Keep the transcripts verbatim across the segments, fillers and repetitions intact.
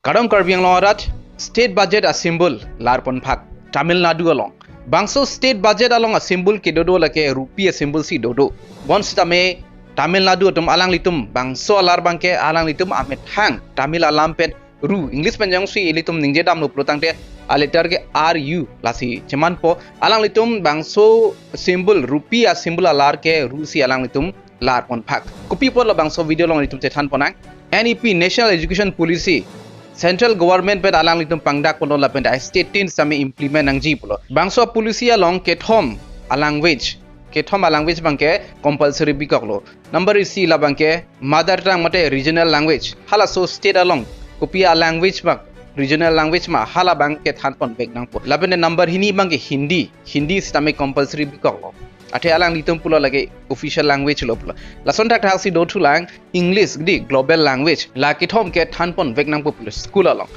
Kardom Karbi Anglong arat, state budget a symbol larpon phak Tamil Nadu along. Bangso state budget along a symbol kedodo lake rupee a symbol si dodo. Bonsitame Tamil Nadu atum alanglitum bangso alar abangke alanglitum amethang Tamil alam pen ru, English pen jongsi ilitum ningje damlo pulotangte a letter ke R U lasi chemanpo. Alanglitum bangso symbol, rupee a symbol alar ke ru si alanglitum larpon phak. Kopi apot labangso video along ilitum chethanpon nang? N E P, National Education Policy, central government pen alanglitum pangdakponlo lapen state tin sitame implement nangji pulo. Bangso policy along kethom a language, kethom a language abangke compulsory bikoklo. Number isi labangke mother tongue mate regional language. Halaso state along kopi a language ma, regional language ma, hala abangke thanponvek nangpo. Lapen number hini abangke Hindi, Hindi sitame compulsory bikoklo. Athe alanglitum pulo lake official language lo pulo. Lason thakthak si dothulang English di global language. La kethom ke thanponvek nangpo pulo school along.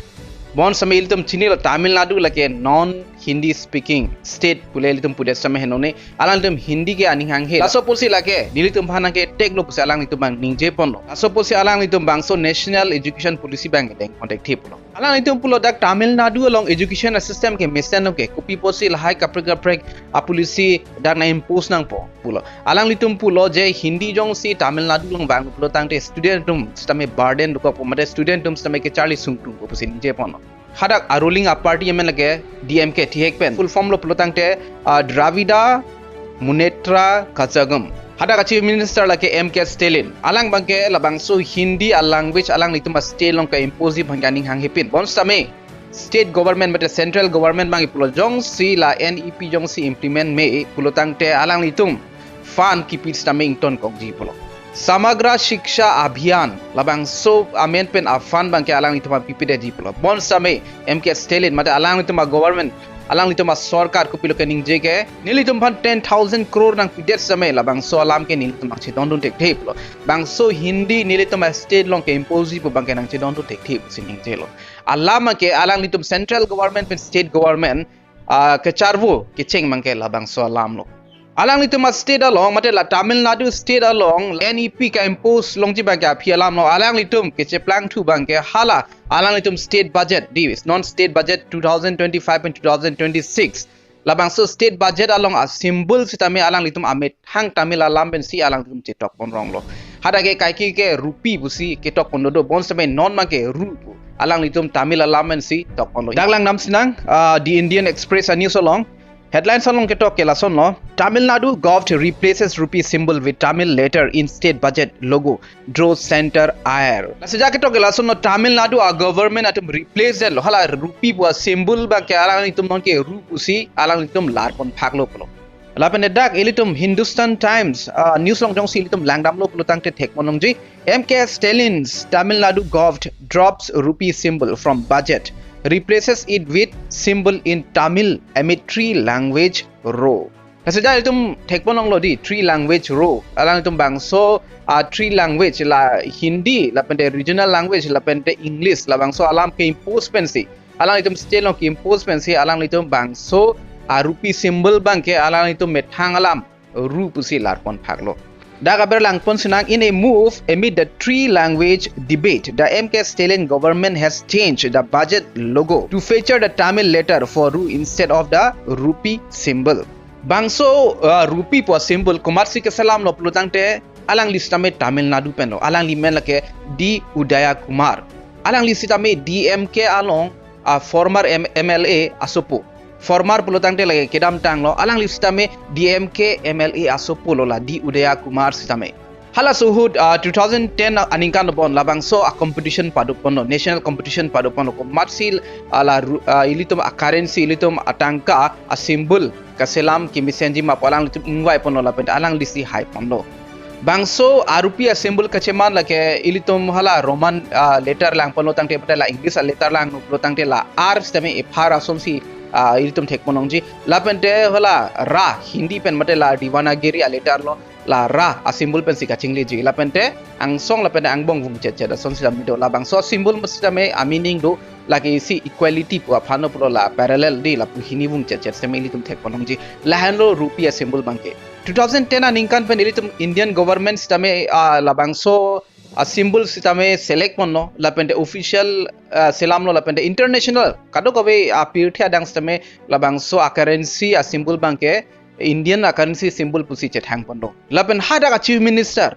Bonsitame ilitum chinilo Tamil Nadu lake non Hindi speaking state pule ilitum pudet sitame henone. Alanglitum Hindi ke aning hanghe. Laso apotsi lake nelitum aphan nangketeklo pusi alanglitum abang ningjeponlo. Laso apotsi alanglitum bangso National Education Policy abangke dengpon thekthepo. Alanglitum pulo dak Tamil Nadu along education system ke mesen ke, kopi apotsi lahai kaprek kaprek a policy dak nang-impose nangpo pulo. Alanglitum pulo je Hindi jongsi Tamil Nadu along vang pulotangte student atum sitame burden dokokpo mate student atum sitame kecharli sungkrungpo pusi ningjeponlo. Hadak a ruling a party amen lake D M K, thihek pen full form lo pulotangte, ah, Dravida Munnetra Kazhagam. Hadak a Chief Minister lake M K Stalin. Alang abangke labangso Hindi a language alanglitum a state along ke-impose abangke aning hanghepin. Bonsitame state government mate central government abangke pulo jongsi la N E P jongsi implement me pulotangte alanglitum fund kipi sitame ingtonkokji pulo. Samagra Shiksha Abhiyan labangso amen pen a fund abangke alanglitum aphan pipedetji pulo. Bonsitame M K Stalin mate alanglitum a government, alanglitum a sorkar kopilo keningje ke, nelitum aphan ten thousand crore nangpidet sitame labangso alam ke nelitum nangchedondun thekthe pulo. Bangso Hindi nelitum a state along ke-impose pu abangke nangchedondun thekthe pusi ningjelo. Alam ke alanglitum central government pen state government, ah, kecharvo kecheng abangke labangso alam lo. Alanglitum a state along, mate la Tamil Nadu state along N E P ke-impose longji abangke aphi alam lo. Alanglitum kecheplangthu abangke hala alanglitum state budget, di non state budget two thousand twenty-five and two thousand twenty-six. Labangso state budget along a symbol sitame alanglitum amethang Tamil alam pensi alanglitum chetokpon ronglo. Hadak ke kaike ke rupee pusi ketokpon dodo, bonsitame non abangke ru pu alanglitum Tamil alam pensi tokponlo. Dak langdam sinang, ah, The Indian Express a news along. Headlines along ketok ke lasonlo, Tamil Nadu govt replaces rupee symbol with Tamil letter in state budget logo, draws centre ire. Lasi ja ketok ke lasonlo, Tamil Nadu a government atum replace lo hala rupee pu a symbol abangke alanglitum nonke ru pusi alanglitum larpon phaklo pulo. Lapen dak ilitum Hindustan Times, ah, news along jongsi ilitum langdamlo pulotangte thekpon longji, M K Stalin's Tamil Nadu govt drops rupee symbol from budget, replaces it with symbol in Tamil amid three language row. Lasi ja ilitum thekpon longlo di three language row. Alanglitum bangso, ah, three language la Hindi, lapente regional language, lapente English, labangso alam ke-impose pensi alanglitum state along ke-impose pensi alanglitum bangso a rupee symbol abangke alanglitum methang alam ru pusi larpon phaklo. Dak aber langpon sinang, in a move amid the three language debate, the M K Stalin government has changed the budget logo to feature the Tamil letter for ru instead of the rupee symbol. Bangso, uh, rupee pu symbol komatsi keselamlo pulotangte alangli sitame Tamil Nadu penlo, alangli men lake D Udaya Kumar. Alangli sitame D M K along, ah, former M-, M L A asopo. Former pulotangte lake kedamtanglo, alangli sitame D M K M L A asopo lo la D Udaya Kumar sitame. Halaso ahut, ah, two thousand ten aningkan bon labangso a competition padoponlo, national competition padoponlo, komatsi, ah, la ru-, ah, ilitum a currency, ilitum a tangka a symbol kaselam kemesenji ma pu alanglitum ingvaiponlo lapente alanglisi haiponlo. Bangso a rupee a symbol kacheman lake ilitum hala Roman, ah, letter langponlo tangte mate la English a letter langlo tangte la R sitame ephar asonsi, ah, ilitum thekpon longji. Lapente hala ra Hindi pen mate la Devanagari a letter lo, la ra a symbol pensi kachingleji. Lapente angsong lapente angbong vungchetchet asonsi sitame do. Labangso symbol sitame a meaning do, lake isi equality pu aphanlo pulo la parallel di lapu hini vungchetchet sitame ilitum thekpon longji. Lahenlo rupee a symbol abangke. Two thousand ten aningkan pen ilitum Indian government sitame, ah, labangso a symbol sitame select ponlo, lapente official, ah, selamlo, lapente international kadokave apirthe adang sitame labangso a currency a symbol abangke Indian a currency symbol pusi chethang ponlo. Lapen hadak a Chief Minister,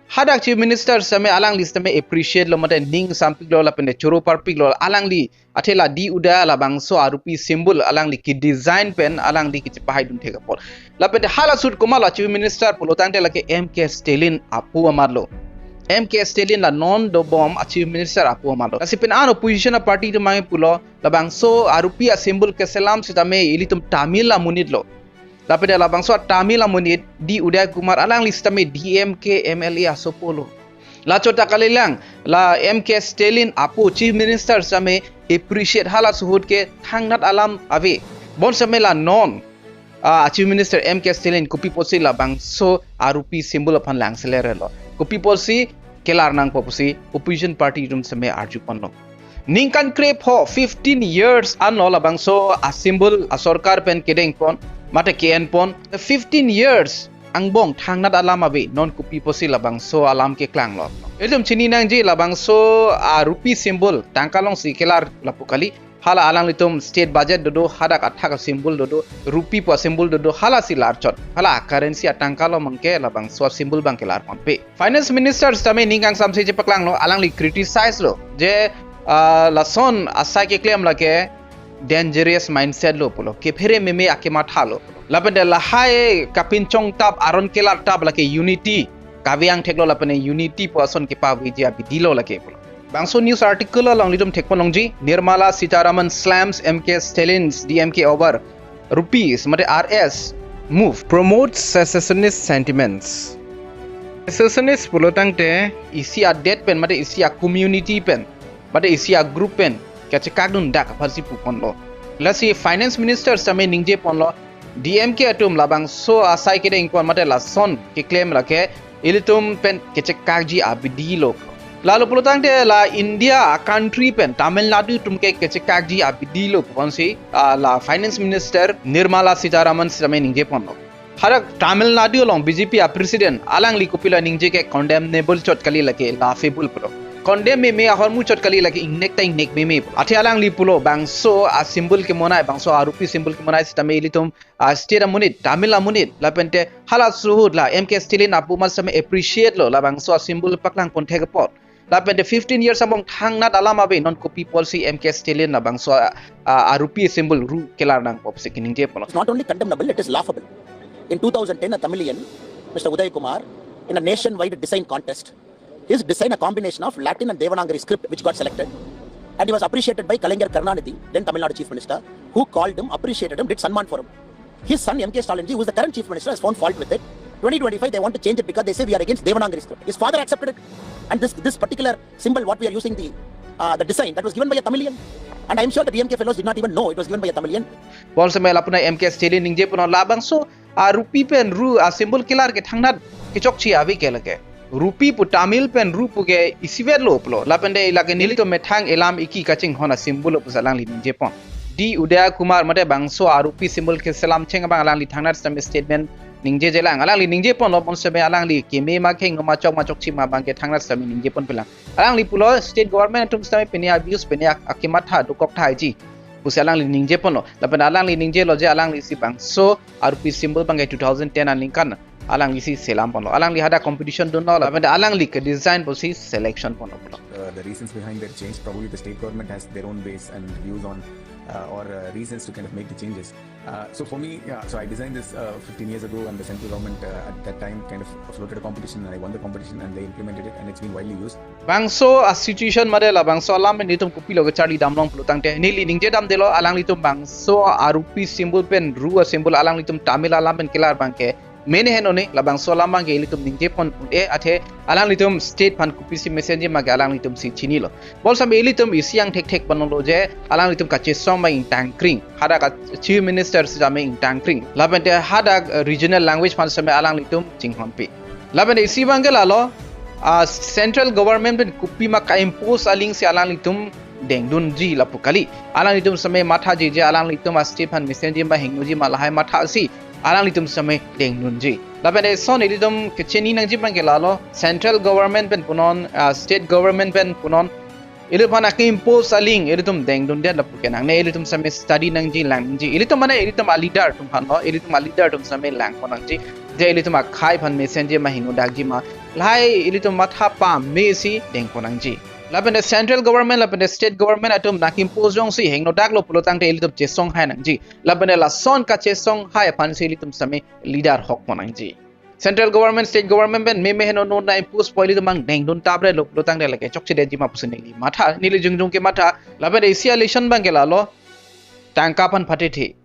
hadak Chief Minister sitame alangli sitame appreciate lo mate ning sampiklo lapente choro parpiklo alangli, athe la D Uday labangso a rupee symbol alangli ke design pen alangli kechepahai dun thek apot. Lapente hala ahut komatlo a Chief Minister pulo tangte lake M K Stalin apo amatlo. M K Stalin la non dobom a Chief Minister apo amatlo. Lasi pen an opposition a party atum abang pulo labangso a rupee a symbol keselam sitame ilitum Tamil amonit lo. Lapente labangso a Tamil amonit D Uday Kumar alangli sitame D M K M L A asopo lo. Lachot ta kalilang, la M K Stalin apo Chief Minister sitame appreciate hala ahut ke thangnat alam ave. Bonsitame la non, ah, Chief Minister M K Stalin kopi apotsi labangso a rupee symbol aphan lang selerlo, kopi apotsi kelar nangpo pusi opposition party atum sitame arju ponlo. Ningkan krepho, fifteen years anlo labangso a symbol a sorkar pen kedeng pon mate ke-en pon. Fifteen years angbong thangnat alam ave, non kopi apotsi labangso alam keklanglo. Ilitum chini nangji labangso a rupee symbol tangka alongsi kelar lapu kali. Hala alanglitum state budget dodo, hadak athak a symbol dodo, rupee pu a symbol dodo, halasi larchot. Hala currency a tangka along abangke labangso a symbol abang kelar ponpe. Finance Minister sitame ning kangsamse chepaklanglo, alangli criticize lo je, ah, lason asai keklem lake dangerous mindset lo pulo, kephere meme akematha lo. Lapente lahai kapinchong tap aron kelar tap lake unity kave angthek lo, lapente unity pu ason kepaveji abidi lo lake pulo. Bangso news article along ilitum thek pon longji, Nirmala Sitharaman slams M K Stalin's D M K over rupees mate R S move, promotes secessionist sentiments. Secessionist pulo tangte isi adet pen mate isi a community pen mate isi a group pen kachekak dun dak aphansi pu ponlo. Lasi Finance Minister sitame ningje ponlo, D M K atum labangso asai kedeng pon mate lason keklem lake ilitum pen kechekakji abidi lo. Lalo pulo tangte la India a country pen Tamil Nadu atum ke kechekakji abidi lo pu ason si, ah, la Finance Minister Nirmala Sitharaman sitame ningje ponlo. Hadak Tamil Nadu along B J P a president alangli kopilo ningje ke condemnable chot kali, lake laughable pulo. Condemn meme ahormu chot kali, lake ingnek ta ingnek meme. Athe alangli pulo bangso a symbol kemonai, bangso a rupee symbol kemonai sitame ilitum a state amonit, Tamil amonit, lapente hala ahut la M K Stalin apo amat sitame appreciate lo labangso a symbol paklang pon thek apot. Lapente fifteen years angbong thangnat alam ave, non kopi apotsi M K Stalin labangso a, a, a rupee symbol ru kelar nangpo pusi keningje ponlo. It's not only condemnable, it is laughable. In two thousand ten, a Tamilian, Mister Uday Kumar, in a nationwide design contest, he's designed a combination of Latin and Devanagari script which got selected. And he was appreciated by Kalaignar Karunanidhi, then Tamil Nadu Chief Minister, who called him, appreciated him, did Sanman for him. His son, M K Stalin ji, who is the current Chief Minister, has found fault with it. twenty twenty-five, they want to change it because they say we are against Devanagari script. His father accepted it. And this, this particular symbol, what we are using, the, uh, the design, that was given by a Tamilian. And I'm sure the D M K fellows did not even know it was given by a Tamilian. Bonsitame lapu na M K Stalin ningje ponlo labangso a rupee pen ru a symbol kelar ke thangnat kechokche ave ke lake. Rupee pu Tamil pen ru pu ke isivet lo pulo. Lapente lake nelitum methang elam iki kachinghon a symbol lo pusi alangli ningje pon. D Uday Kumar mate bangso a rupee symbol keselam cheng abang alangli thangnat sitame statement ningjeje lang. Alangli ningje ponlo, bonsitame alangli keme ma kheng ma chok ma chokche ma abangke thangnat sitame ningje ponpe lang. Alangli pulo state government atum sitame pine a views, pine a, akematha dokok thaiji pusi alangli ningje ponlo. Lapente alangli ningjelo je alanglisi bangso a rupee symbol abangke two thousand ten aningkan alanglisi selam ponlo. Alangli hadak competition dunlo, lapente alangli kedesign pusi selection ponlo pulo. Uh, the reasons behind their change, probably the state government has their own ways and views on, uh, or, uh, reasons to kind of make the changes. Uh, so for me, yeah, so I designed this, uh, fifteen years ago, and the central government, uh, at that time kind of floated a competition, and I won the competition, and they implemented it, and it's been widely used. Bangso a situation mate labangso alam pen itum kopilo kecharli damlong pulo tangte, neli ningje damdelo, alanglitum bangso a rupee symbol pen ru a symbol alanglitum Tamil alam pen kelar abangke mene henone, labangso alam abangke ilitum ningje pon un-e, athe alanglitum state aphan kopisi message ma ke alanglitumsi chinilo. Bonsitame ilitum isi angthek thek ponlo je alanglitum kachesong abang ingtangkring, hadak a Chief Minister sitame ingtangkring, lapente hadak, uh, regional language aphan sitame alanglitum chinghonpi. Lapente isi abangke lalo, uh, central government pen kopima ka-impose alingsi alanglitum dengdunji lapu kali. Alanglitum sitame mathaji je alanglitum a state aphan mesenji ma hingnoji ma lahai mathasi alanglitum sitame dengdunji. Lapen eson ilitum kechini nangji abang ke lalo, central government pen punon, ah, state government pen punon, ilitum aphan aki-impose aling ilitum dengdundet lapu ke nangne. Ilitum same study nangji, lang nangji. Ilitum mane ilitum a-leader atum aphan lo, ilitum a-leader atum same langpon nangji. Je ilitum akhei aphan mesenji ma, hingno dakji ma, lahai ilitum matha pamesi dengpon nangji. Lapen the central government, lapen the state government atum nang-impose jongsi hingno daklo pulo tangte ilitum chesong hai nangji. Lapen the lason kachesong hai aphansi ilitum same leader hokpon nangji. Central government, state government pen meme heno non na-impose po, ilitum abang dengdun tapre lo pulo tangte lake chokchedetji ma pusi neli matha, neli jongjong kematha. Lapen isi a-lesson abang ke lalo, tangka aphan pathethe.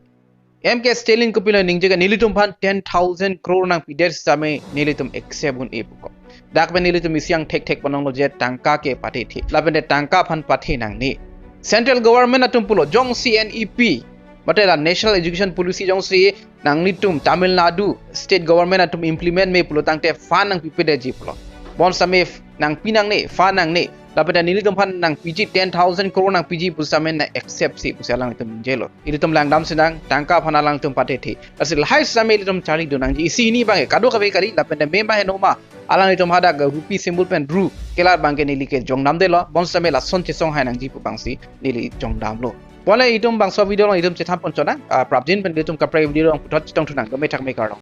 M K Stalin kopilo ningje ke, nelitum aphan ten thousand crore nangpidet sitame nelitum accept un-e puko. Dak pen nelitum isi angthek thekpon longlo je tangka ke pathethe. Lapen the tangka aphan pathe nangne. Central government atum pulo, jongsi N E P, mate la National Education Policy jongsi nanglitum Tamil Nadu state government atum implement me pulo tangte fund nangpipedetji pulo. Bonsitame f-, nangpi nangne, fund nangne. Lapen the nelitum aphan nangpiji, ten thousand crore nangpiji pu sitame na-accept si pusi alanglitum ningjelo. Ilitum langdam sinang, tangka aphan alanglitum pathethe. Lasi lahai sitame ilitum charlidun nangji. Isi hini abang ke kadokave kali, lapen the mema heno ma, alanglitum hadak rupi symbol pen ru kelar abang ke neli ke jongdamdetlo. Bonsitame lason chesong hai nangji pu abangsi neli jongdamlo. Bonle itum bangso video along itum chethanpon chonang, ah, prapjin pen ilitum kaprek video along puthot chetongthunang, dome thakme kardom.